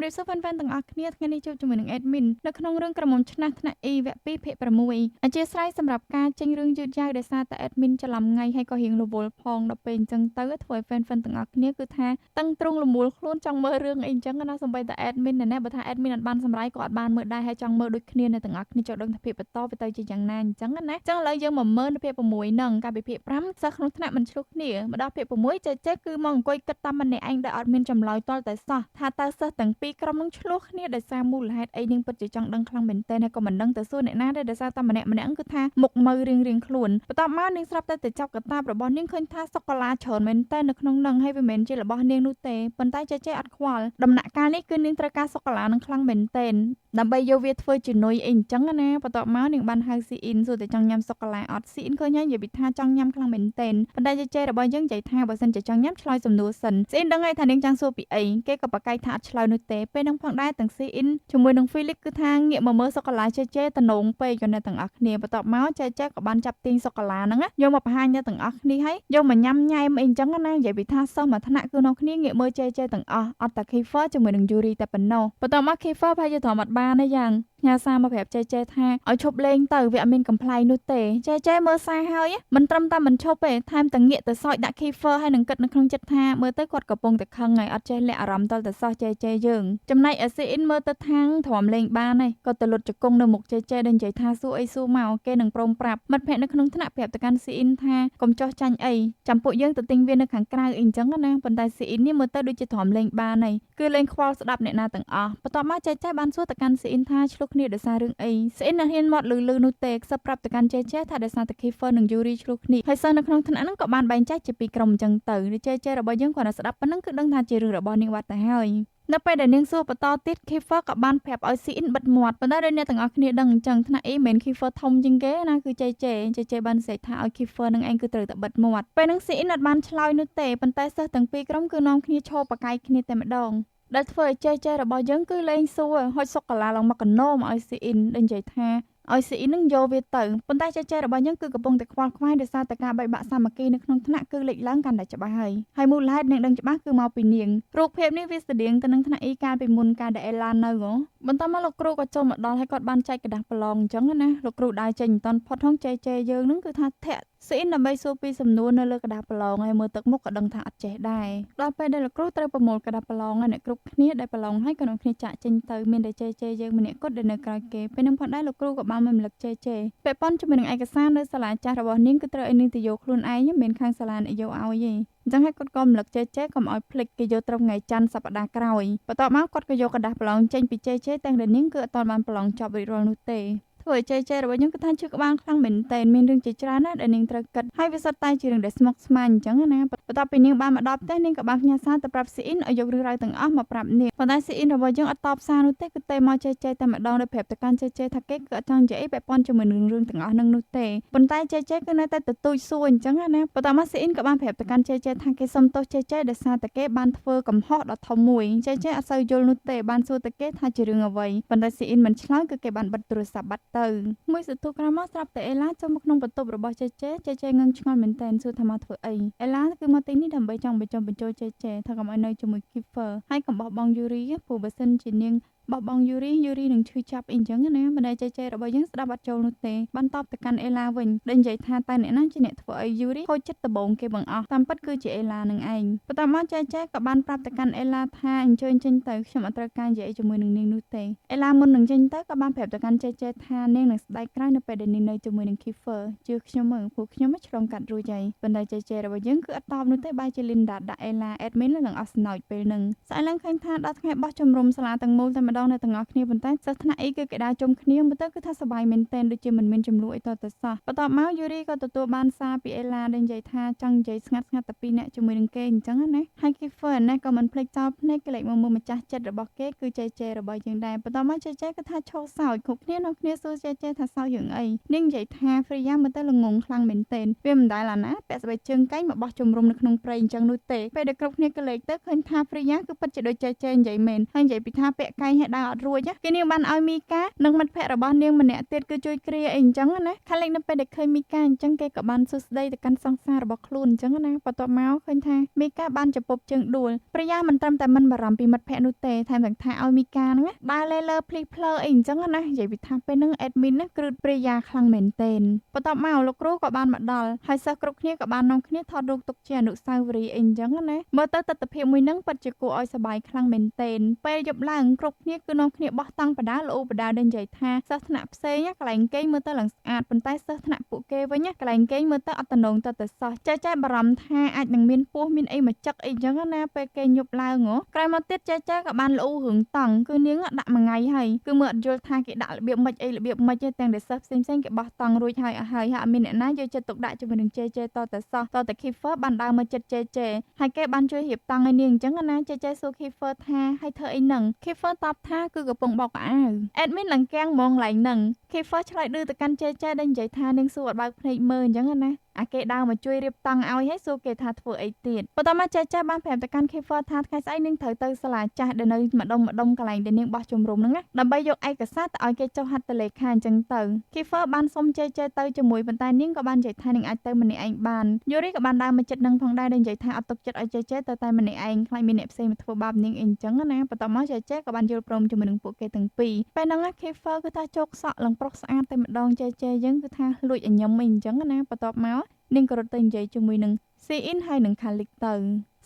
រាបសួរ fan fan ទាំងអស់គ្នាថ្ងៃនេះជួបជាមួយនឹង admin នៅក្នុងរឿងក្រមុំឆ្នះថ្នាក់ E វគ្គ2ភាគ6អធ្យាស្រ័យសម្រាប់ការចេញរឿងយឺតយ៉ាវដោយសារតែ admin ច្រឡំថ្ងៃហើយក៏រៀងរវល់ផងដល់ពេលអញ្ចឹងទៅធ្វើឲ្យ fan fan ទាំងអស់គ្នាគឺថាតឹងទ្រូងលមូលខ្លួនចង់មើលរឿងអីអញ្ចឹងណាសូម្បីតែ admin ណែបើថា admin អត់បានសម្រាយក៏អត់បានមើលដែរហើយចង់មើលដូចគ្នានៅទាំងអស់គ្នាចូលដឹងថាភាគបន្តវាទៅជាយ៉ាងណាអញ្ចឹងណាអញ្ចឹងឥឡូវយើងមកមើលនៅភាគ6ហ្នឹងកាលពីភាគ5សិស្សក្នុងថ្នាក់មិនឆ្លោះគ្នាមកដល់ភាគ6ចេះចេះគឺមកអង្គុយគិតតាមម្នាក់ឯងដែលអត់មានចម្លើយទាល់តែសោះថាតើសិស្សទាំងពីរក្រុមនឹងឆ្លោះគ្នាដោយសារមូលហេតុអីនាងពិតជាចង់ដឹងខ្លាំងមែនទែនហើយក៏មិនដឹងទៅសួរអ្នកណាដែរដោយសារតែម្នាក់ម្នាក់គឺថាមុខមើលរៀងរៀងខ្លួនបន្ទាប់មកនាងស្រាប់តែទៅចាប់កតាបរបស់នាងឃើញថាសូកូឡាច្រើនមែនទែននៅក្នុងនឹងហើយវាមិនមែនជារបស់នាងនោះទេប៉ុន្តែចេះចេះអត់ខ្វល់ដំណាក់កាលនេះគឺនាងត្រូវការសូកូឡានឹងខ្លាំងមែនទែនដើម្បីយកវាធ្វើជានុយអីអញ្ចឹងណាបន្ទាប់មកនាងបានហៅស៊ីអ៊ីនសួរតែចង់ញ៉ាំសូកូឡាអត់ស៊ីអ៊ីនឃើញហើយនិយាយពីថាចង់ញ៉ាំខ្លាំងមែនទែនប៉ុន្តែចេះចេះរបស់យើងនិយាយថាបើសិនជាចង់ញ៉ាំឆ្លើយសំណួរសិនស៊ីអ៊ីនដឹងហើយថានាងចង់សួរពីអីគេក៏ប្រកែកថាអត់ឆ្លើយនោះទេពេលហ្នឹងផងដែរទាំងស៊ីអ៊ីនជាមួយនឹងហ្វីលីកគឺថាងាកមកមើលសូកូឡាចេះចេះតំណងពេកក៏នៅទាំងអស់គ្នាបន្ទាប់មកចេះចេះក៏បានចាប់ទាញសូកូឡាហ្នឹងយកមកបង្ហាញដល់ទាំងអស់គ្នាហើយយកមកញ៉ាំញ៉ែមអីអញ្ចឹងណានិយាយពីថាសិស្សមួយថ្នាក់គឺនៅគ្នាងាកមើលចេះចេះទាំងអស់អត់តែ Kiefer ជាមួយនឹង Yuri តែប៉ុណ្ណោះបន្ទាប់មក Kiefer ប្រហែលជាទ្រាំអត់បានទេយ៉ាងផ្ញើសារមកប្រាប់ចេចេថាឲ្យឈប់លេងទៅវាអត់មានកំប្លែងនោះទេចេចេមើលសារហើយមិនត្រឹមតែមិនឈប់ទេថែមទាំងងាកទៅសោចដាក់ Kiefer ហើយនឹងគិតនៅក្នុងចិត្តថាមើលទៅគាត់កំពុងតែខឹងហើយអត់ចេះលាក់អារម្មណ៍តលតែសោះចេចេយើងចំណែក ASIN មើលទៅខាងទ្រាំលេងបានហើយក៏ទៅលុតជង្គង់នៅមុខចេចេដែលនិយាយថាសួរអីសួរមកគេនឹងព្រមប្រាប់មិត្តភក្តិនៅក្នុងថ្នាក់ប្រាប់ទៅកាន់ CIN ថាកុំចោះចាញ់អីចាំពួកយើងទៅទិញវានៅខាងក្រៅអីអញ្ចឹងណាប៉ុន្តែ CIN នេះមើលទៅដូចជាទ្រាំលេងបានហើយគឺលេងខ្វល់ស្ដាប់អ្នកណាទាំងអស់បន្ទាប់មកចេចេបានសួរទៅកាន់ CIN ថាឆ្លោះគ្នាដោយសាររឿងអី CIN នៅហ៊ានមាត់លឺលឺនោះទេខ្សឹបប្រាប់ទៅកាន់ចេចេថាដោយសារតែ Kiefer និង Yuri ឆ្លោះគ្នាហើយសិស្សនៅក្នុងថ្នាក់ហ្នឹងក៏បានបែងចែកជាពីរក្រុមអញ្ចឹងទៅចេចេរបស់យើងគ្រាន់តែស្ដាប់ប៉ុណ្ណឹងគឺដឹងថាជារឿងរបស់នាងបាត់ទៅហើយនៅពេលដែលនាងសួរបន្តទៀត Kiefer ក៏បានប្រាប់ឲ្យ Cin បិទមាត់ប៉ុន្តែដោយអ្នកទាំងអស់គ្នាដឹងអញ្ចឹងថ្នាក់ E មិនមែន Kiefer ធំជាងគេណាគឺចេចេចេចេបានស្រែកថាឲ្យ Kiefer នឹងឯងគឺត្រូវតែបិទមាត់ពេលហ្នឹង Cin អត់បានឆ្លើយនោះទេប៉ុន្តែសិស្សទាំងពីរក្រុមគឺនាំគ្នាឈរប្រកែកគ្នាតែម្ដងដែលធ្វើឲ្យចេះចេះរបស់យើងគឺលេងសួរហុចសូកូឡាឡើងមកកណោមកឲ្យ Cin ដែលនិយាយថាឲ្យស៊ីនឹងយកវាទៅប៉ុន្តែចេះចេះរបស់យើងគឺកំពុងតែខ្វល់ខ្វាយដោយសារតែការបែកបាក់សាមគ្គីនៅក្នុងថ្នាក់គឺលេចឡើងកាន់តែច្បាស់ហើយហើយមូលហេតុនាងដឹងច្បាស់គឺមកពីនាងរូបភាពនេះវាស្តៀងទៅនឹងថ្នាក់អ៊ីកាលពីមុនកាលដែលអេឡានៅហ៎បន្ទាប់មកលោកគ្រូក៏ចូលមកដល់ហើយគាត់បានចែកក្រដាសប្រឡងអញ្ចឹងណាលោកគ្រូដើរចេញមិនតាន់ផុតហងចេចេយើងនឹងគឺថាធាក់ស៊ីនដើម្បីសួរពីសំណួរនៅលើក្រដាសប្រឡងហើយមើលទឹកមុខក៏ដឹងថាអត់ចេះដែរដល់ពេលដែលលោកគ្រូត្រូវប្រមូលក្រដាសប្រឡងហើយអ្នកគ្រប់គ្នាដែលប្រឡងហើយក៏នាំគ្នាចាក់ចេញទៅមានតែចេចេយើងម្នាក់គត់ដែលនៅក្រោយគេពេលនឹងផងដែរលោកគ្រូក៏បានមករំលឹកចេចេពាក់ព័ន្ធជាមួយនឹងឯកសារនៅសាលាចាស់របស់នាងគឺត្រូវឲ្យនាងទៅយកខ្លួនឯងមិនមែនខាងសាលាអ្នកយកឲ្យទេអញ្ចឹងហើយគាត់ក៏រំលឹកចេចេកុំឲ្យភ្លេចគេយកត្រឹមថ្ងៃច័ន្ទសប្តាហ៍ក្រោយបន្ទាប់មកគាត់ក៏យកក្រដាសប្រឡងចេញពីចេចេទាំងដែលនាងគឺអត់ទាន់បានប្រឡងចប់រួចរាល់នោះទេធ្វើឲ្យចេចេរបស់ខ្ញុំគឺថាឈឺក្បាលខ្លាំងមែនទែនមានរឿងជាច្រើនណាស់ដែលនាងត្រូវគិតហើយវាសុទ្ធតែជារឿងដែលស្មុគស្មាញអញ្ចឹងណាបន្ទាប់ពីនាងបានមកដល់ផ្ទះនាងក៏បានផ្ញើសារទៅប្រាប់ស៊ីអ៊ីនឲ្យយករឿងរ៉ាវទាំងអស់មកប្រាប់នាងប៉ុន្តែស៊ីអ៊ីនរបស់យើងអត់តបសារនោះទេគឺទេមកចេចេតែម្ដងដោយប្រាប់ទៅកាន់ចេចេថាគេគឺអត់ចង់និយាយអីពាក់ព័ន្ធជាមួយនឹងរឿងទាំងអស់នឹងនោះទេប៉ុន្តែចេចេគឺនៅតែទទូចសួរអញ្ចឹងណាបន្ទាប់មកស៊ីអ៊ីនក៏បានប្រាប់ទៅកាន់ចេចេថាគេសុំទោសចេចេដោយសារតែគេបានធ្វើកំហុសដ៏ធំមួយចេចេអត់សូវយល់នោះទេបានសួរទៅគេថាជារឿងអ្វីប៉ុន្តែស៊ីអ៊ីនមិនឆ្លើយគឺគេបានបិទទូរស័ព្ទបាត់ទៅមួយសន្ទុះក្រោយមកស្រាប់តែអេឡាចូលមកក្នុងបន្ទប់របស់ចេចេចេចេងឹងឆ្ងល់មែនទែនសួរថាមកធ្វើអីអេឡាគឺមកទីនេះដើម្បីចង់បញ្ចុះបញ្ចូលចេចេថាកុំឲ្យនៅជាមួយ Kiefer ហើយកុំបោះបង់ Yuri ព្រោះបើសិនជានាងបោះបង់ Yuri Yuri នឹងឈឺចាប់អីអញ្ចឹងណាមិនដែលចេចេរបស់យើងស្ដាប់អត់ចូលនោះទេបានតបទៅកាន់អេឡាវិញដែលនិយាយថាតើអ្នកណាជាអ្នកធ្វើឲ្យ Yuri ខូចចិត្តដំបូងគេបង្អស់តាមពិតគឺជាអេឡានឹងឯងបន្ទាប់មកចេចេក៏បានប្រាប់ទៅកាន់អេឡាថាអញ្ជើញចេញទៅខ្ញុំអត់ត្រូវការនិយាយជាមួយនឹងនាងនោះទេអេឡាមុននឹងចេញទៅក៏បានប្រាប់ទៅកាន់ចេចេថានាងនឹងស្ដាយក្រោយនៅពេលដែលនាងនៅជាមួយនឹង Kiefer ជឿខ្ញុំមើលពួកខ្ញុំឆ្លងកាត់រួចហើយប៉ុន្តែចេចេរបស់យើងគឺអត់តបនោះទេបែរជា Linda ដាក់អេឡា admin នឹងអស់ស្ណោចពេលហ្នឹងស្អែកឡើងឃើញថាដល់ថ្ងៃបោះជំរំសាលាទាំងមូលតែម្ដងនៅទាំងអស់គ្នាប៉ុន្តែសិស្សថ្នាក់អីគឺគេដើរជុំគ្នាមើលទៅគឺថាសប្បាយមែនទែនដូចជាមិនមានចំនួនអីតទៅសោះបន្ទាប់មក Yuri ក៏ទទួលបានសារពីអេឡាដែលនិយាយថាចង់និយាយស្ងាត់ស្ងាត់តែពីរនាក់ជាមួយនឹងគេអញ្ចឹងណាហើយ Kiefer ណាក៏មិនភ្លេចចោលភ្នែកគេលេចមកមើលម្ចាស់ចិត្តរបស់គេគឺចេចេរបស់យើងដែរបន្ទាប់មកចេចេគឺថាឈោសើចគ្រប់គ្នានៅគ្នាសួរ រចេចេថាសើចរឿងអីនាងនិយាយថា Freya មើលទៅល្ងងខ្លាំងមែនទែនវាមិនដែលអាណាពាក់ស្បែកជើងកែងមកបោះជំរំនៅក្នុងព្រៃអញ្ចឹងនោះទេពេលដែលគ្រប់គ្នាក៏លេចទៅឃើញថា Freya គឺពិតជាដូចចេចេនិយាយមែនហើយនិយាយពីថាពាក់កែងឲ្យដើរអត់រួចគេនាងបានឲ្យមីកានិងមិត្តភ័ក្តិរបស់នាងម្នាក់ទៀតគឺជួយគ្រាអីអញ្ចឹងណាខាលេចនៅពេលដែលឃើញមីកាអញ្ចឹងគេក៏បានសួស្ដីទៅកាន់សង្សាររបស់ខ្លួនអញ្ចឹងណាបន្ទាប់មកឃើញថាមីកាបានចំពប់ជើងដួល Freya មិនត្រឹមតែមិនបារម្ភពីមិត្តភ័ក្តិនោះទេថែមទាំងថាឲ្យមីកាហ្នឹងដើរលេលើភ្លីភ្លើអីអញ្ចឹងណានិយាយពីថាពេលហ្នឹង admin ណាគ្រឹត Freya ខ្លាំងមែនទែនបន្ទាប់មកលោកគ្រូក៏បានមកដល់ហើយសិស្សគ្រប់គ្នាក៏បាននាំគ្នាថតរូបទុកជាអនុស្សាវរីយ៍អីអញ្ចឹងណាមើលទៅទស្សនវិជ្ជាមួយហ្នឹងពិតជាគួរឲ្យសប្បាយខ្លាំងមែនទែនពេលយប់ឡើងគ្រប់គ្នាគឺនាំគ្នាបោះតង់បដាលោបដាដែលនិយាយថាសិស្សថ្នាក់ផ្សេងកន្លែងគេងមើលទៅឡើងស្អាតប៉ុន្តែសិស្សថ្នាក់ពួកគេវិញកន្លែងគេងមើលទៅអត់តំណងទៅតែសោះចេះចេះបារម្ភថាអាចនឹងមានពស់មានអីមកចឹកអីចឹងណាពេលគេញប់ឡើងហ៎ក្រោយមកទៀតចេះចេះក៏បានលូរឿងតង់គឺនាងដាក់មួយថ្ងៃហើយគឺមើលអត់យល់ថាគេដាក់របៀបម៉េចអីរបៀបម៉េចទេទាំងដែលសិស្សផ្សេងៗគេបោះតង់រួចហើយអស់ហើយហើយអត់មានអ្នកណាយកចិត្តទុកដាក់ជាមួយនឹងចេចេតតែសោះតតែ Kiefer បានដើរមកចិត្តចេចេហើយគេបានជួយរៀបតង់ឲ្យនាងអញ្ចឹងណាចេចេសួរ Kiefer ថាឲ្យធ្វើអីហ្នឹង Kiefer តបថាគឺកំពុងបោកអាវ admin ឡើងកាំងហ្មងឡើងហ្នឹង Kiefer ឆ្លើយឌឺទៅកាន់ចេចេដែលនិយាយថានាងសួរអត់បើកភ្នែកមើលអញ្ចឹងណាអាគេដើរមកជួយរៀបតង់ឲ្យហើយសួរគេថាធ្វើអីទៀតបន្ទាប់មកចេចេបានប្រាប់ទៅកាន់ Kiefer ថាថ្ងៃស្អែកនាងត្រូវទៅសាលាចាស់ដែលនៅម្ដុំម្ដុំកន្លែងដែលនាងបោះជំរំហ្នឹងណាដើម្បីយកឯកសារទៅឲ្យគេចុះហត្ថលេខាអញ្ចឹងទៅ Kiefer បានសុំចេចេទៅជាមួយប៉ុន្តែនាងក៏បាននិយាយថានាងអាចទៅម្នាក់ឯងបាន Yuri ក៏បានដើរមកចិត្តនឹងផងដែរដែលនិយាយថាអត់ទុកចិត្តឲ្យចេចេទៅតែម្នាក់ឯងខ្លាចមានអ្នកផ្សេងមកធ្វើបាបនាងអីអញ្ចឹងណាបន្ទាប់មកចេចេក៏បានយល់ព្រមជាមួយនឹងពួកគេទាំងពីរពេលហ្នឹង Kiefer គឺថាជោគសក់ឡើងប្រុសស្អាតតែម្ដងចេចេយើងគឺថាលួចឲ្យញឹមអីអញ្ចឹងណាបន្ទាប់មកនាងក៏រត់ទៅនិយាយជាមួយនឹង Sein ហើយនឹង Khalik ទៅ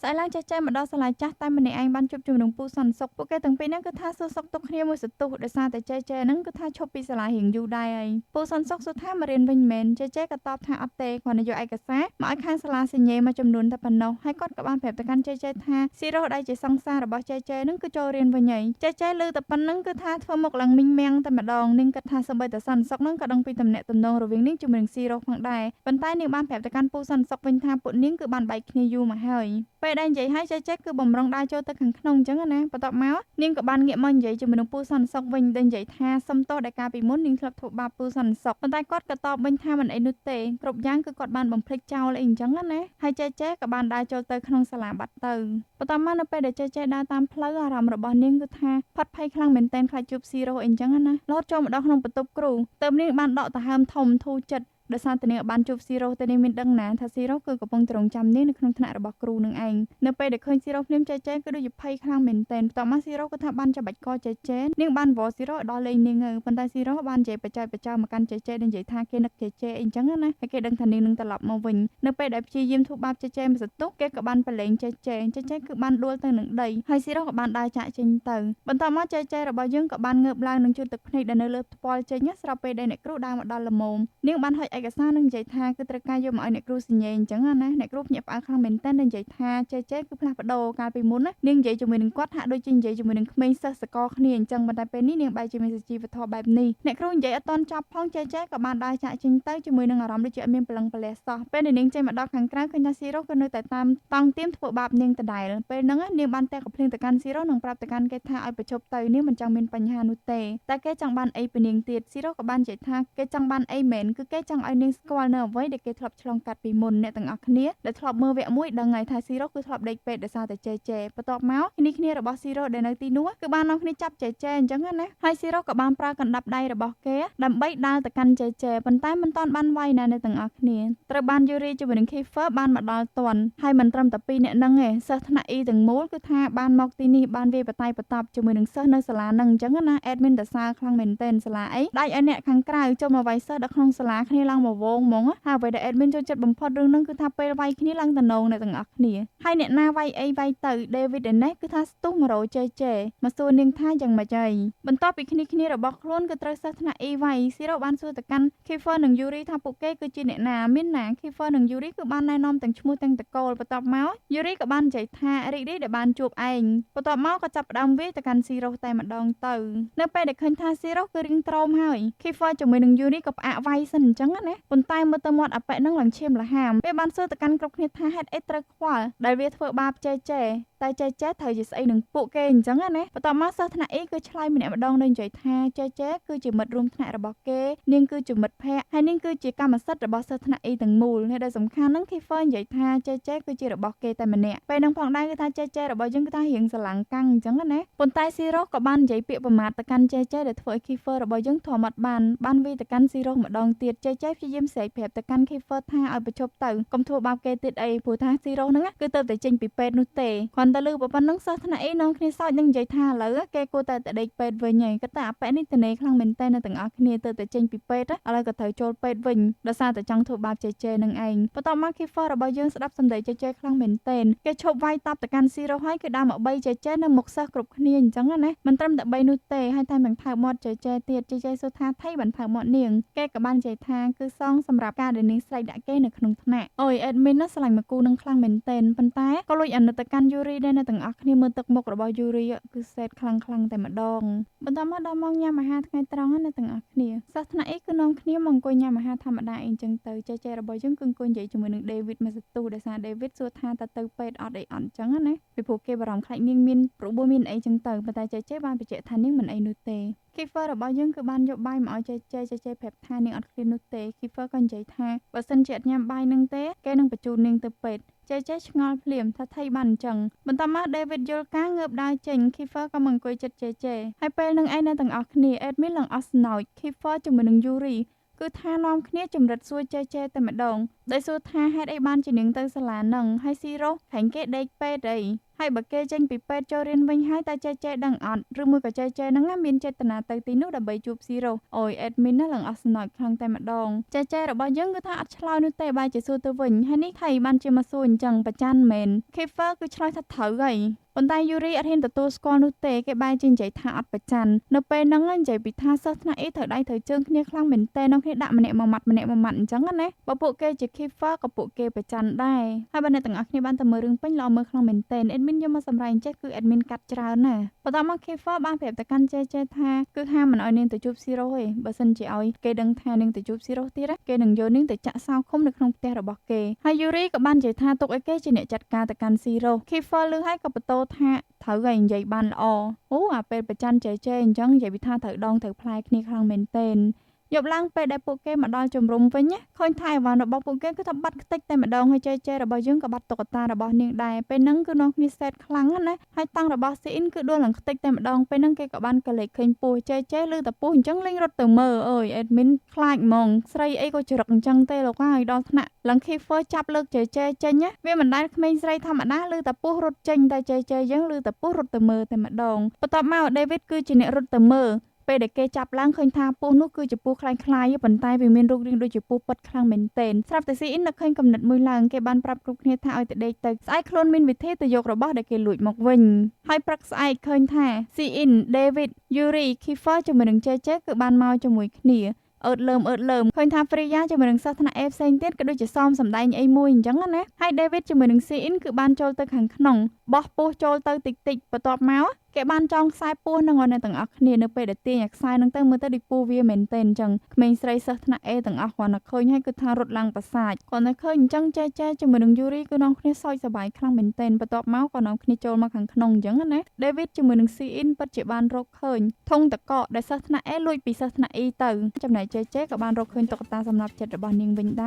ស្អែកឡើងចេះចេះមកដល់សាលាចាស់តែម្នាក់ឯងបានជួបជាមួយនឹងពូសន្តិសុខពួកគេទាំងពីរហ្នឹងគឺថាសួរសុខទុក្ខគ្នាមួយសន្ទុះដោយសារតែចេះចេះហ្នឹងគឺថាឈប់ពីសាលារៀងយូរដែរហើយពូសន្តិសុខសួរថាមករៀនវិញមែនចេះចេះក៏តបថាអត់ទេគ្រាន់តែយកឯកសារមកឲ្យខាងសាលាសញ្ញេមួយចំនួនតែប៉ុណ្ណោះហើយគាត់ក៏បានប្រាប់ទៅកាន់ចេះចេះថាស៊ីរ៉ូដែលជាសង្សាររបស់ចេះចេះហ្នឹងគឺចូលរៀនវិញហើយចេះចេះឮតែប៉ុណ្្នឹងគឺថាធ្វើមុខឡើងមីងមាំងតែម្ដងនាងគិតថាសូម្បីតែសន្តិសុខហ្នឹងក៏ដឹងពីទំនាក់ទំនងរវាងនាងជាមួយនឹងស៊ីរ៉ូផងដែរប៉ុន្តែនាងបានប្រាប់ទៅកាន់ពូសន្តិសុខវិញថាពួកនាងគឺបានបែកគ្នាយូរមកហើយពេលដែលនិយាយហើយចេះចេះគឺបំរុងដើរចូលទៅខាងក្នុងអញ្ចឹងណាបន្ទាប់មកនាងក៏បានងាកមកនិយាយជាមួយនឹងពូសន្តិសុខវិញដែលនិយាយថាសុំទោសដែលកាលពីមុននាងធ្លាប់ធ្វើបាបពូសន្តិសុខប៉ុន្តែគាត់ក៏តបវិញថាមិនអីនោះទេគ្រប់យ៉ាងគឺគាត់បានបំភ្លេចចោលអីអញ្ចឹងណាហើយចេះចេះក៏បានដើរចូលទៅក្នុងសាលាបាត់ទៅបន្ទាប់មកនៅពេលដែលចេះចេះដើរតាមផ្លូវអារម្មណ៍របស់នាងគឺថាផាត់ភ័យខ្លាំងមែនទែនខ្លាចជួបស៊ីរ៉ូអីអញ្ចឹងណារហូតចូលមកដល់ក្នុងបន្ទប់គ្រូទើបនាងបានដកដង្ហើមធំធូរចិត្តដោយសារតែនាងបានជួបស៊ីរ៉ូតែនាងមានដឹងណាថាស៊ីរ៉ូគឺកំពុងត្រង់ចាំនាងនៅក្នុងថ្នាក់របស់គ្រូនឹងឯងនៅពេលដែលឃើញស៊ីរ៉ូភ្លាមចេចេគឺដូចជាភ័យខ្លាំងមែនទែនបន្ទាប់មកស៊ីរ៉ូគឺថាបានចាប់បាច់កចេចេនាងបានវល់ស៊ីរ៉ូឲ្យដល់លេងនាងទៅប៉ុន្តែស៊ីរ៉ូបាននិយាយបចើបចើមកកាន់ចេចេដែលនិយាយថាគេនឹកចេចេអីចឹងណាហើយគេដឹងថានាងនឹងត្រឡប់មកវិញនៅពេលដែលព្យាយាមធ្វើបាបចេចេមួយសន្ទុះគេក៏បានប្រឡែងចេចេចេចេគឺបានដួលទៅនឹងដីហើយស៊ីរ៉ូក៏បានដើរចាក់ចេញទៅបន្ទាប់មកចេចេរបស់យើងក៏បានងើបឡើងនិងជូតទឹកភ្នែកដែលនៅលើថ្ពាល់ចេញស្របពេលដែលអ្នកគ្រូដើរមកដល់ល្មមនាងបានហុចឯកសារនឹងនិយាយថាគឺត្រូវការយកមកឲ្យអ្នកគ្រូសញ្ញេអញ្ចឹងណាអ្នកគ្រូភ្ញាក់ផ្អើលខ្លាំងមែនទែនដែលនិយាយថាចេចេគឺផ្លាស់ប្ដូរកាលពីមុនណានាងនិយាយជាមួយនឹងគាត់ហាក់ដូចជានិយាយជាមួយនឹងក្មេងសិស្សសកលគ្នាអញ្ចឹងប៉ុន្តែពេលនេះនាងបែរជាមានសុជីវធម៌បែបនេះអ្នកគ្រូនិយាយអត់ទាន់ចប់ផងចេចេក៏បានដើរចាក់ចេញទៅជាមួយនឹងអារម្មណ៍ដូចជាអត់មានព្រលឹងព្រលះសោះពេលដែលនាងចេញមកដល់ខាងក្រៅឃើញថាស៊ីរ៉ូគឺនៅតែតាមតង់ទៀមធ្វើបាបនាងដដែលពេលហ្នឹងនាងបានតែកំភ្លៀងទៅកាន់ស៊ីរ៉ូនិងប្រាប់ទៅកាន់គេថាឲ្យបញ្ឈប់ទៅនាងមិនចង់មានបញ្ហានោះទេតែគេចង់បានអីពីនាងទៀតស៊ីរ៉ូក៏បាននិយាយថាគេចង់បានអីមែនគឺគេចង់ឲ្យនាងស្គាល់នៅអ្វីដែលគេធ្លាប់ឆ្លងកាត់ពីមុនអ្នកទាំងអស់គ្នាដែលធ្លាប់មើលវគ្គមួយដឹងហើយថាស៊ីរ៉ូគឺធ្លាប់ដេកពេទ្យដោយសារតែចេចេបន្ទាប់មកគ្នាគ្នារបស់ស៊ីរ៉ូដែលនៅទីនោះគឺបាននាំគ្នាចាប់ចេចេអញ្ចឹងណាហើយស៊ីរ៉ូក៏បានប្រើកណ្ដាប់ដៃរបស់គេដើម្បីដើរទៅកាន់ចេចេប៉ុន្តែមិនទាន់បានវាយណាអ្នកទាំងអស់គ្នាត្រូវបានយូរីជាមួយនឹង Kiefer បានមកដល់ទាន់ហើយមិនត្រឹមតែពីរអ្នកហ្នឹងទេសិស្សថ្នាក់ E ទាំងមូលគឺថាបានមកទីនេះបានវាយបតៃបតប់ជាមួយនឹងសិស្សនៅសាលាហ្នឹងអញ្ចឹងណា admin តសើខ្លាំងមែនទែនសាលាអីដាច់ឲ្យអ្នកខាងក្រៅចូលមកវាយសិស្សដល់ក្នុងសាលាគ្នាឡើងមកវងហ្មងហើយអ្វីដែល admin ចូលចិត្តបំផុតរឿងហ្នឹងគឺថាពេលវាយគ្នាឡើងតំណងអ្នកទាំងអស់គ្នាហើយអ្នកណាវាយអីវាយទៅ David ឯនេះគឺថាស្ទុះ100ចេចេមកសួរនាងថាយ៉ាងម៉េចហើយបន្ទាប់ពីគ្នាគ្នារបស់ខ្លួនគឺត្រូវសិស្សថ្នាក់ E វាយស៊ីរ៉ូបានសួរទៅកាន់ Kiefer និង Yuri ថាពួកគេគឺជាអ្នកណាមានណា Kiefer និង Yuri គឺបានណែនាំទាំងឈ្មោះទាំងតកូលបន្ទាប់មក Yuri ក៏បាននិយាយថារីករាយដែលបានជួបឯងបន្ទាប់មកក៏ចាប់ផ្ដើមវាយទៅកាន់ស៊ីរ៉ូតែម្ដងទៅនៅពេលដែលឃើញថាស៊ីរ៉ូគឺរៀងត្រោមហើយ Kiefer ជាមួយនឹង Yuri ក៏ផ្អាកវាយសិនអញ្ចឹងណាប៉ុន្តែមើលទៅមាត់អាប៉ែហ្នឹងឡើងឈាមលហាមពេលបានសួរទៅកាន់គ្រប់គ្នាថាហេតុអីត្រូវខ្វល់ដែលវាធ្វើបាបចេចេ តែចេចេត្រូវជាស្អីនឹងពួកគេអញ្ចឹងណាបន្ទាប់មកសិស្សថ្នាក់ E គឺឆ្លើយម្នាក់ម្ដងដោយនិយាយថាចេចេគឺជាមិត្តរួមថ្នាក់របស់គេនាងគឺជាមិត្តភក្តិហើយនាងគឺជាកម្មសិទ្ធិរបស់សិស្សថ្នាក់ E ទាំងមូលហើយដែលសំខាន់ហ្នឹង Kiefer និយាយថាចេចេគឺជារបស់គេតែម្នាក់ពេលហ្នឹងផងដែរគឺថាចេចេរបស់យើងគឺថារៀងស្រឡាំងកាំងអញ្ចឹងណាប៉ុន្តែ Zero ក៏បាននិយាយពាក្យប្រមាថទៅកាន់ចេចេដែលធ្វើឲ្យ Kiefer របស់យើងធំអត់បានបានវាយទៅកាន់ Zero ម្ដងទៀតចេចេព្យាយាមស្រែកប្រាប់ទៅកាន់ Kiefer ថាឲ្យបញ្ឈប់ទៅកុំធ្វើបាបគេទៀតអីព្រោះថា Zero ហ្នឹងគឺទៅតែចេញពីពេទ្យនោះទេគ្រាន់តែលឺប៉ុណ្ណឹងសិស្សថ្នាក់ E នាំគ្នាសើចនឹងនិយាយថាឥឡូវគេគួរតែទៅដេកពេទ្យវិញហើយគាត់តែអាប៉ែនេះតនេខ្លាំងមែនតើនៅទាំងអស់គ្នាទៅតែចេញពីពេទ្យឥឡូវក៏ត្រូវចូលពេទ្យវិញដោយសារតែចង់ធ្វើបាបចេចេនឹងឯងបន្ទាប់មក Kiefer របស់យើងស្ដាប់សម្ដីចេចេខ្លាំងមែនទែនគេឈប់វាយតប់ទៅកាន់ Zero ហើយគឺដើរមកបីចេចេនៅមុខសិស្សគ្រប់គ្នាអញ្ចឹងណាមិនត្រឹមតែបីនោះទេហើយតែមិនថើបមាត់ចេចេទៀតចេចេសួរថាថៃបានថើបមាត់នាងគេក៏បាននិយាយថាគឺសងសម្រាប់ការដែលនាងស្រែកដាក់គេនៅក្នុងថ្នាក់អូយ admin ណាស្រឡាញ់មកគូនឹងខ្លាំងមែនទែនប៉ុន្តែក៏លួចអាណិតទៅកាន់ Yuri ដែរនៅទាំងអស់គ្នាមើលទឹកមុខរបស់ Yuri គឺសេតខ្លាំងខ្លាំងតែម្ដងបន្តមកដល់ម៉ោងញ៉ាំអាហារថ្ងៃត្រង់ណាទាំងអស់គ្នាសិស្សថ្នាក់ E គឺនាំគ្នាមកអង្គុយញ៉ាំអាហារធម្មតាអីអញ្ចឹងទៅចេចេរបស់យើងគឺអង្គុយនិយាយជាមួយនឹង David មួយសន្ទុះដោយសារ David សួរថាតើទៅពេទ្យអត់អីអត់អញ្ចឹងណាពីព្រោះគេបារម្ភខ្លាចនាងមានរបួសមានអីចឹងទៅប៉ុន្តែចេចេបានបញ្ជាក់ថានាងមិនអីនោះទេ Kiefer របស់យើងគឺបានយកបាយមកឲ្យចេចេចេចេប្រាប់ថានាងអត់ឃ្លាននោះទេ Kiefer ក៏និយាយថាបើសិនជាអត់ញ៉ាំបាយនឹងទេគេនឹងបញ្ជូននាងទៅពេទ្យចេចេឆ្ងល់ភ្លាមថាថៃបានអញ្ចឹងបន្តមក David យល់ការងើបដើរចេញ Kiefer ក៏មកអង្គុយចិត្តចេចេហើយពេលនឹងឯងនៅទាំងអស់គ្នា admin ឡើងអស់ស្នោច Kiefer ជាមួយនឹង Yuri គឺថានាំគ្នាចម្រិតសួរចេចេតែម្ដងដោយសួរថាហេតុអីបានជានាងទៅសាលានឹងហើយស៊ីរ៉ូខែងគេដេកពេទ្យអីហើយបើគេចេញពីពេទ្យចូលរៀនវិញហើយតែចេចេដឹងអត់ឬមួយក៏ចេចេហ្នឹងមានចេតនាទៅទីនោះដើម្បីជួបស៊ីរ៉ូអូយ admin ណាឡើងអស់ស្នោចខ្លាំងតែម្ដងចេចេរបស់យើងគឺថាអត់ឆ្លើយនោះទេបែរជាសួរទៅវិញហើយនេះថៃបានជាមកសួរអញ្ចឹងប្រច័នមែន Kiefer គឺឆ្លើយថាត្រូវហើយប៉ុន្តែ Yuri អត់ហ៊ានទទួលស្គាល់នោះទេគេបែរជានិយាយថាអត់ប្រច័ននៅពេលហ្នឹងនិយាយពីថាសិស្សថ្នាក់ E ត្រូវដៃត្រូវជើងគ្នាខ្លាំងមែនទែននៅគ្នាដាក់ម្នាក់មួយម៉ាត់ម្នាក់មួយម៉ាត់អញ្ចឹងណាបើពួកគេជា Kiefer ក៏ពួកគេប្រច័នដែរហើយបើអ្នកទាំងអស់គ្នាបានទៅមើលរឿងពេញល្អមើលខ្លាំងមែនទែន admin យកមកសម្រាប់អញ្ចេះគឺ admin កាត់ច្រើនណាបន្ទាប់មក Kiefer បានប្រាប់ទៅកាន់ចេចេថាគឺហាមមិនឲ្យនាងទៅជួប Zero ទេបើសិនជាឲ្យគេដឹងថានាងទៅជួប Zero ទៀតគេនឹងយកនាងទៅចាក់សោឃុំនៅក្នុងផ្ទះរបស់គេហើយ Yuri ក៏បាននិយាយថាទុកឲ្យគេជាអ្នកចាត់ការទៅកាន់ Zero Kiefer លឺហើយក៏បន្ទោថាត្រូវហើយនិយាយបានល្អអូអាពេលប្រច័នចេចេអញ្ចឹងនិយាយពីថាត្រូវដងត្រូវផ្លែគ្នាខ្លាំងមែនទែនយប់ឡើងពេលដែលពួកគេមកដល់ជំរំវិញឃើញថាអីវ៉ាន់របស់ពួកគេគឺថាបាត់ខ្ទេចតែម្ដងហើយចេចេរបស់យើងក៏បាត់តុក្កតារបស់នាងដែរពេលហ្នឹងគឺនាំគ្នាសេតខ្លាំងណាហើយតាំងរបស់ស៊ីអ៊ីនគឺដួលឡើងខ្ទេចតែម្ដងពេលហ្នឹងគេក៏បានកលេចឃើញពស់ចេចេលឺតែពស់អញ្ចឹងលេងរត់ទៅមើលអើយ admin ខ្លាចហ្មងស្រីអីក៏ចរិកអញ្ចឹងទេលោកហើយដល់ថ្នាក់ឡើង Kiefer ចាប់លើកចេចេចេញវាមិនដែលក្មេងស្រីធម្មតាលឺតែពស់រត់ចេញតែចេចេយើងលឺតែពស់រត់ទៅមើលតែម្ដងបន្ទាប់មក David គឺជាអ្នករត់ទៅមើលពេលដែលគេចាប់ឡើងឃើញថាពស់នោះគឺជាពស់คล้ายៗប៉ុន្តែវាមានរូបរាងដូចជាពស់ពិតខ្លាំងមែនទែនស្រាប់តែស៊ីអ៊ីននឹកឃើញកំណត់មួយឡើងគេបានប្រាប់គ្រប់គ្នាថាឲ្យទៅដេកទៅស្អែកខ្លួនមានវិធីទៅយករបស់ដែលគេលួចមកវិញហើយព្រឹកស្អែកឃើញថាស៊ីអ៊ីន David Yuri Kiefer ជាមួយនឹងចេចេគឺបានមកជាមួយគ្នាអឺតលើមអឺតលើមឃើញថា Freya ជាមួយនឹងសិស្សថ្នាក់ A ផ្សេងទៀតក៏ដូចជាសមសម្ដែងអីមួយអញ្ចឹងណាហើយ David ជាមួយនឹង Cin គឺបានចូលទៅខាងក្នុងបោះពោះចូលទៅតិចតិចបន្ទាប់មកគេបានចងខ្សែពោះនឹងឲ្យអ្នកទាំងអស់គ្នានៅពេលដែលទាញអាខ្សែនឹងទៅមើលទៅដូចពោះវាមែនទែនអញ្ចឹងក្មេងស្រីសិស្សថ្នាក់ A ទាំងអស់គ្រាន់តែឃើញហើយគឺថារត់ឡើងប្រសាចគ្រាន់តែឃើញអញ្ចឹងចេចេជាមួយនឹង Yuri គឺនាំគ្នាសើចសប្បាយខ្លាំងមែនទែនបន្ទាប់មកក៏នាំគ្នាចូលមកខាងក្នុងអញ្ចឹងណា David ជាមួយនឹង Cin ពិតជាបានរកឃើញធុងតកកដែលសិស្សថ្នាក់ A លួចពីសិស្សថ្នាក់ E ទៅចំណែកចេចេក៏បានរកឃើញតុក្កតាសម្រាប់ចិត្តរបស់នាងវិញដែ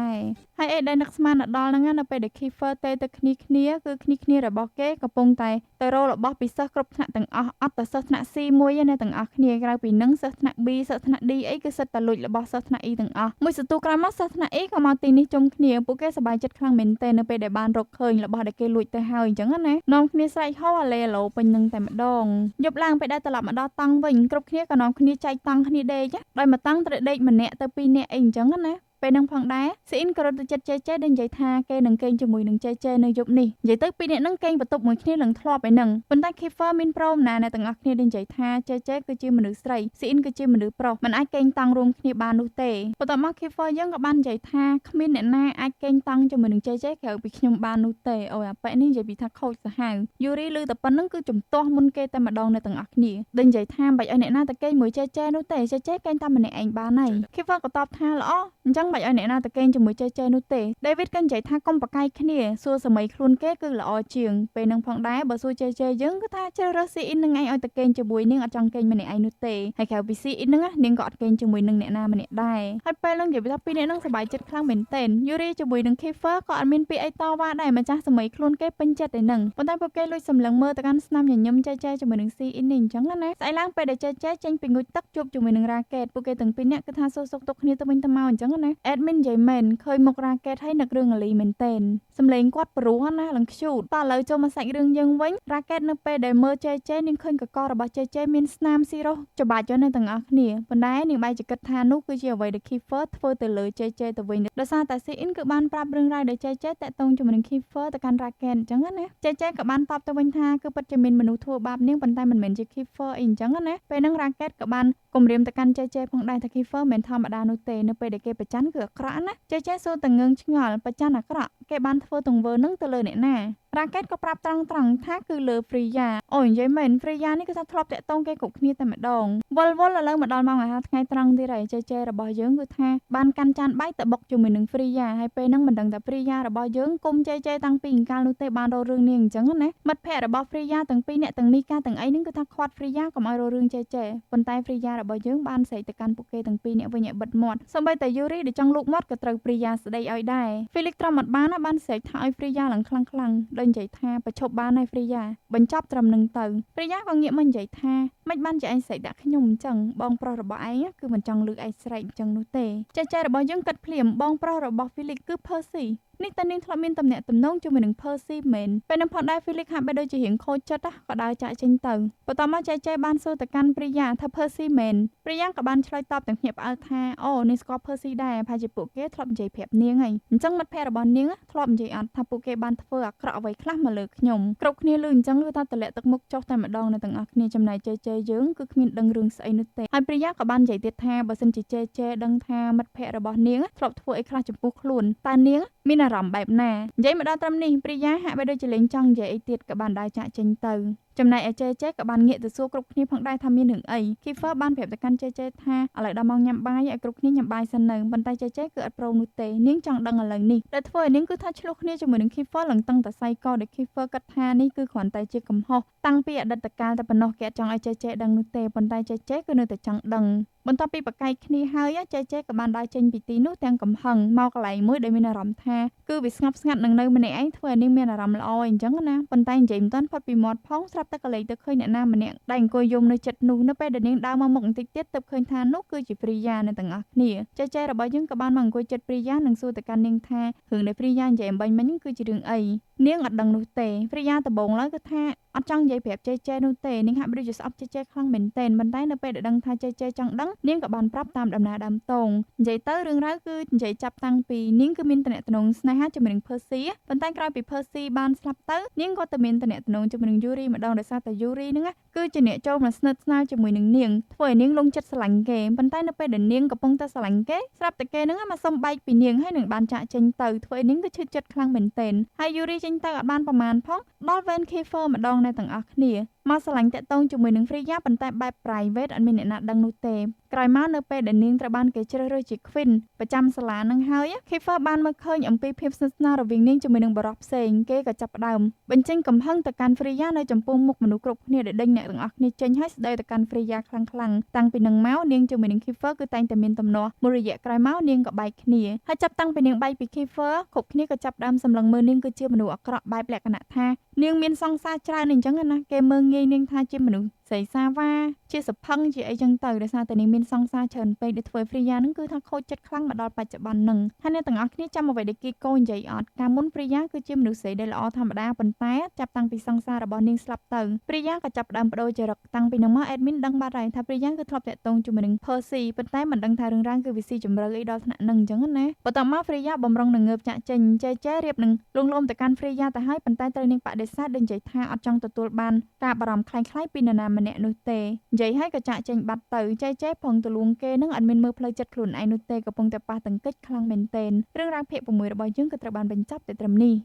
រហើយអីដែលនឹកស្មានដល់ហ្នឹងនៅពេលដែល Kiefer ទេទៅគ្នាគ្នាគឺគ្នាគ្នារបស់គេកំពុងតែទៅរករបស់ពីសិស្សគ្រប់ថ្នាក់ទាំងអស់អត់តែសិស្សថ្នាក់ C មួយទេណាទាំងអស់គ្នាក្រៅពីនឹងសិស្សថ្នាក់ B សិស្សថ្នាក់ D អីគឺសិតតែលួចរបស់សិស្សថ្នាក់ E ទាំងអស់មួយសន្ទុះក្រោយមកសិស្សថ្នាក់ E ក៏មកទីនេះជុំគ្នាពួកគេសប្បាយចិត្តខ្លាំងមែនទែននៅពេលដែលបានរកឃើញរបស់ដែលគេលួចទៅហើយអញ្ចឹងណានាំគ្នាស្រែកហោអាឡេអាឡូពេញនឹងតែម្ដងយប់ឡើងពេលដែលត្រឡប់មកដល់តង់វិញគ្រប់គ្នាក៏នាំគ្នាចែកតង់គ្នាដេកដោយមួយតង់ត្រូវដេកម្នាក់ទៅពីរនាក់អីអញ្ចឹងណាពេលនឹងផងដែរស៊ីអ៊ីនក៏រត់ទៅចិត្តចេចេដែលនិយាយថាគេនឹងគេងជាមួយនឹងចេចេនៅយប់នេះនិយាយទៅពីរនាក់នឹងគេងបន្ទប់មួយគ្នានឹងធ្លាប់ឯនឹងប៉ុន្តែ Kiefer មានព្រមណាអ្នកទាំងអស់គ្នាដែលនិយាយថាចេចេគឺជាមនុស្សស្រីស៊ីអ៊ីនគឺជាមនុស្សប្រុសមិនអាចគេងតង់រួមគ្នាបាននោះទេបន្ទាប់មក Kiefer យើងក៏បាននិយាយថាគ្មានអ្នកណាអាចគេងតង់ជាមួយនឹងចេចេក្រៅពីខ្ញុំបាននោះទេអូយអាប៉ែនេះនិយាយពីថាខូចសាហាវ Yuri ឮតែប៉ុណ្្នឹងគឺជំទាស់មុនគេតែម្ដងអ្នកទាំងអស់គ្នាដែលនិយាយថាមិនបាច់ឲ្យអ្នកណាទៅគេងមួយចេចេនោះទេចេចេគេងតែម្នាក់ឯងបានហើយ Kiefer ក៏តបថាល្អអញ្ចឹង មិនបាច់ឲ្យអ្នកណាទៅកេងជាមួយចេចេនោះទេ David ក៏និយាយថាកុំប្រកែកគ្នាសួរសម័យខ្លួនគេគឺល្អជាងពេលនឹងផងដែរបើសួរចេចេយើងគឺថាជ្រើសរើស ស៊ីអ៊ីននឹងឯងឲ្យទៅកេងជាមួយនាងអត់ចង់កេងម្នាក់ឯងនោះទេហើយក្រៅពីស៊ីអ៊ីនហ្នឹងនាងក៏អត់កេងជាមួយនឹងអ្នកណាម្នាក់ដែរហើយពេលហ្នឹងនិយាយថាពីរនាក់ហ្នឹងសប្បាយចិត្តខ្លាំងមែនទែន Yuri ជាមួយនឹង Kiefer ក៏អត់មានពាក្យអីតវ៉ាដែរម្ចាស់សម័យខ្លួនគេពេញចិត្តឯហ្នឹងប៉ុន្តែពួកគេលួចសម្លឹងមើលទៅកាន់ស្នាមញញឹមចេចេជាមួយនឹងស៊ីអ៊ីននេះអញ្ចឹងណាស្អែកឡើងពេលដែលចេចេចេញពីងូតទឹកជួបជាមួយនឹងរ៉ាកេតពួកគេទាំងពីរនាក់គឺថាសួរសុខទុក្ខគ្នាទៅវិញទៅមកអញ្ចឹងណា admin និយាយមែនឃើញមុខរ៉ាកេតហើយនឹករឿងអាលីមែនទែនសំឡេងគាត់ព្រោះណាឡើងខ្ជូតតើឥឡូវចូលមកសាច់រឿងយើងវិញរ៉ាកេតនៅពេលដែលមើលចេចេនាងឃើញកករបស់ចេចេមានស្នាមស៊ីរ៉ូច្បាច់នៅទាំងអស់គ្នាប៉ុន្តែនាងបែរជាគិតថានោះគឺជាអ្វីដែល Kiefer ធ្វើទៅលើចេចេទៅវិញដោយសារតែស៊ីអ៊ីនគឺបានប្រាប់រឿងរ៉ាវដែលចេចេតាក់ទងជាមួយនឹង Kiefer ទៅកាន់រ៉ាកេតអញ្ចឹងណាចេចេក៏បានតបទៅវិញថាគឺពិតជាមានមនុស្សធ្វើបាបនាងប៉ុន្តែមិនមែនជា Kiefer អីអញ្ចឹងណាពេលហ្នឹងរ៉ាកេតក៏បានគំរាមទៅកាន់ចេចេផងដែរថា Kiefer មិនធម្មតានោះទេនៅពេលដែលគេប្រច័នគឺអាក្រក់ណាចេចេសួរតែងឿងឆ្ងល់ប្រច័នអាក្រក់គេបានធ្វើទង្វើនឹងទៅលើអ្នកណារ៉ាកេតក៏ប្រាប់ត្រង់ថាគឺលើ Freya អូនិយាយមែន Freya នេះគឺថាធ្លាប់តាក់ទងគេគ្រប់គ្នាតែម្ដងវល់វល់ឥឡូវមកដល់ម៉ោងអាហារថ្ងៃត្រង់ទៀតហើយចេចេរបស់យើងគឺថាបានកាន់ចានបាយទៅបុកជាមួយនឹង Freya ហើយពេលហ្នឹងមិនដឹងថា Freya របស់យើងគុំចេចេតាំងពីអង្កាលនោះទេបានរករឿងនាងអញ្ចឹងណាមិត្តភ័ក្តិរបស់ Freya ទាំងពីរអ្នកទាំងមីកាទាំងអីហ្នឹងគឺថាខាត់ Freya កុំឲ្យរករឿងចេចេប៉ុន្តែ Freya របស់យើងបានស្រែកទៅកាន់ពួកគេទាំងពីរអ្នកវិញឲ្យបិទមាត់សូម្បីតែ Yuri ដែលចង់លូកមាត់ក៏ត្រូវ Freya ស្ដីឲ្យដែរ Felix ត្រឹមអត់បានណាបានស្រែកថាឲ្យ Freya ឡើងខ្លាំងខ្លាំងដោយនិយាយថាប្រឈប់បានហើយ Freya បញ្ចប់ត្រឹមនឹងទៅ Freya ក៏ងាកមកនិយាយថាមិនបានជាឯងស្រែកដាក់ខ្ញុំអញ្ចឹងបងប្រុសរបស់ឯងគឺមិនចង់លឺឯងស្រែកអញ្ចឹងនោះទេចេចេរបស់យើងគិតភ្លាមបងប្រុសរបស់ Felix គឺ Percy នេះតើនាងធ្លាប់មានតំណែងទំនងជាមួយនឹង Percy មែនពេលនឹងផងដែរ Felix ហាក់បីដូចជារៀងខូចចិត្តក៏ដើរចាកចេញទៅបន្ទាប់មកចេចេបានសួរទៅកាន់ Priya ថា Percy មែន Priya ក៏បានឆ្លើយតបទាំងភ្ញាក់ផ្អើលថាអូនាងស្គាល់ Percy ដែរប្រហែលជាពួកគេធ្លាប់និយាយប្រាប់នាងហើយអញ្ចឹងមិត្តភក្តិរបស់នាងធ្លាប់និយាយអត់ថាពួកគេបានធ្វើអាក្រក់អ្វីខ្លះមកលើខ្ញុំគ្រប់គ្នាលឺអញ្ចឹងគឺថាតម្លាក់ទឹកមុខចុះតែម្ដងនៅទាំងអស់គ្នាចំណែកចេចេយើងគឺគ្មានដឹងរឿងស្អីនោះទេហើយ Priya ក៏បាននិយាយទៀតថាបើសិនជាចេចេដឹងថាមិត្តភក្តិរបស់នាងធ្លាប់ធ្វើអីខ្លះចំពោះខ្លួនតើនាងមានអារម្មណ៍បែបណានិយាយមកដល់ត្រឹមនេះ Priya ហាក់បីដូចជាលេងចង់និយាយអីទៀតក៏បានដើរចាកចេញទៅចំណែកឯចេចេក៏បានងាកទៅសួរគ្រប់គ្នាផងដែរថាមានរឿងអី Kiefer បានប្រាប់ទៅកាន់ចេចេថាឥឡូវដល់ម៉ោងញ៉ាំបាយឲ្យគ្រប់គ្នាញ៉ាំបាយសិននៅប៉ុន្តែចេចេគឺអត់ព្រមនោះទេនាងចង់ដឹងឥឡូវនេះដែលធ្វើឲ្យនាងគឺថាឆ្លោះគ្នាជាមួយនឹង Kiefer ឡើងតឹងតសៃកដែល Kiefer គិតថានេះគឺគ្រាន់តែជាកំហុសតាំងពីអតីតកាលតែប៉ុណ្ណោះគេអត់ចង់ឲ្យចេចេដឹងនោះទេប៉ុន្តែចេចេគឺនៅតែចង់ដឹងបន្ទាប់ពីប្រកែកគ្នាហើយចេចេក៏បានដើរចេញពីទីនោះទាំងកំហឹងមកកន្លែងមួយដែលមានអារម្មណ៍ថាគឺវាស្ងប់ស្ងាត់នឹងនៅម្នាក់ឯងធ្វើឲ្យនាងមានអារម្មណ៍ល្អអញ្ចឹងណាប៉ុន្តែនិយាយមិនទាន់ផុតពីមាត់ផងស្រាប់តែក៏លេចទៅឃើញអ្នកណាម្នាក់ដែលអង្គុយយំនៅចិត្តនោះនៅពេលដែលនាងដើរមកមុខបន្តិចទៀតទើបឃើញថានោះគឺជា Priya នៅទាំងអស់គ្នាចេចេរបស់យើងក៏បានមកអង្គុយចិត្ត Priya និងសួរទៅកាន់នាងថារឿងដែល Priya និយាយអំបញ្ញមិញគឺជារឿងអីនាងអត់ដឹងនោះទេ Priya ដំបូងឡើយគឺថាអត់ចង់និយាយប្រាប់ចេចេនោះទេនាងហាក់បីដូចជាស្អប់ចេចេខ្លាំងមែនទែនប៉ុន្តែនៅពេលដែលដឹងថាចេចេចង់ដឹងនាងក៏បានប្រាប់តាមដំណើរដើមតងនិយាយទៅរឿងរ៉ាវគឺនិយាយចាប់តាំងពីនាងគឺមានតំណែងស្នេហាជាមួយនឹង Percy ប៉ុន្តែក្រោយពី Percy បានស្លាប់ទៅនាងក៏ទៅមានតំណែងជាមួយនឹង Yuri ម្ដងដោយសារតែ Yuri ហ្នឹងគឺជាអ្នកចូលមកស្និទ្ធស្នាលជាមួយនឹងនាងធ្វើឲ្យនាងលងចិត្តស្រឡាញ់គេប៉ុន្តែនៅពេលដែលនាងកំពុងតែស្រឡាញ់គេស្រាប់តែគេហ្នឹងមកសុំបែកពីនាងហើយនឹងបានចាកចេញទៅធ្វើឲ្យនាងគឺឈឺចិត្តខ្លាំងមែនទែនហើយ Yuri ចេញទៅអត់បានប្រមាណផងដល់ Van Kiefer ម្ដងនៅទាំងអស់គ្នាមកស្រឡាញ់តាក់ទងជាមួយនឹង Freya ប៉ុន្តែបែប private អត់មានអ្នកណាដឹងនោះទេក្រោយមកនៅពេលដែលនាងត្រូវបានគេជ្រើសរើសជា Queen ប្រចាំសាលានឹងហើយ Kiefer បានមើលឃើញអំពីភាពស្និទ្ធស្នាលរវាងនាងជាមួយនឹងបុរសផ្សេងគេក៏ចាប់ផ្ដើមបញ្ចេញកំហឹងទៅកាន់ Freya នៅចំពោះមុខមនុស្សគ្រប់គ្នាដែលដេញអ្នកទាំងអស់គ្នាចេញហើយស្ដីទៅកាន់ Freya ខ្លាំងៗតាំងពីនឹងមកនាងជាមួយនឹង Kiefer គឺតែងតែមានទំនាស់មួយរយៈក្រោយមកនាងក៏បែកគ្នាហើយចាប់តាំងពីនាងបែកពី Kiefer គ្រប់គ្នាក៏ចាប់ផ្ដើមសម្លឹងមើលនាងគឺជាមនុស្សអាក្រក់បែបលក្ខណៈថានាងមានសង្សារច្រើនអញ្ចឹងណាគេមើលងាយនាងថាជាមនុស្សស្រីសាវ៉ាជាសភឹងជាអីចឹងទៅដោយសារតែនាងមានសង្សារច្រើនពេកដែលធ្វើ Freya នឹងគឺថាខូចចិត្តខ្លាំងមកដល់បច្ចុប្បន្ននឹងហើយអ្នកទាំងអស់គ្នាចាំអ្វីដែលគីកូនិយាយអត់កាលមុន Freya គឺជាមនុស្សស្រីដែលល្អធម្មតាប៉ុន្តែចាប់តាំងពីសង្សាររបស់នាងស្លាប់ទៅ Freya ក៏ចាប់ផ្ដើមប្ដូរចរិតតាំងពីនោះមក admin ដឹងបាត់ហើយថា Freya គឺធ្លាប់តាក់ទងជាមួយនឹង Percy ប៉ុន្តែមិនដឹងថារឿងរ៉ាវគឺវាស៊ីជម្រៅអីដល់ថ្នាក់នឹងអញ្ចឹងណាបន្ទាប់មក Freya បំរុងនឹងងើបចាក់ចេញចេចេរៀបនឹងលួងលោមទៅកាន់ Freya ទៅហើយប៉ុន្តែត្រូវនាងបដិសេធដោយនិយាយថាអត់ចង់ទទួលបានការបារម្ភคล้ายៗពីនរណាម្នាក់នោះទេនិយាយហើយក៏ចាក់ចេញបាត់ទៅចេចេផងទលួងគេនឹងអត់មានមើលផ្លូវចិត្តខ្លួនឯងនោះទេកំពុងតែប៉ះទង្គិចខ្លាំងមែនទែនរឿងរ៉ាវភាគ6របស់យើងក៏ត្រូវបានបញ្ចប់តែត្រឹមនេះ។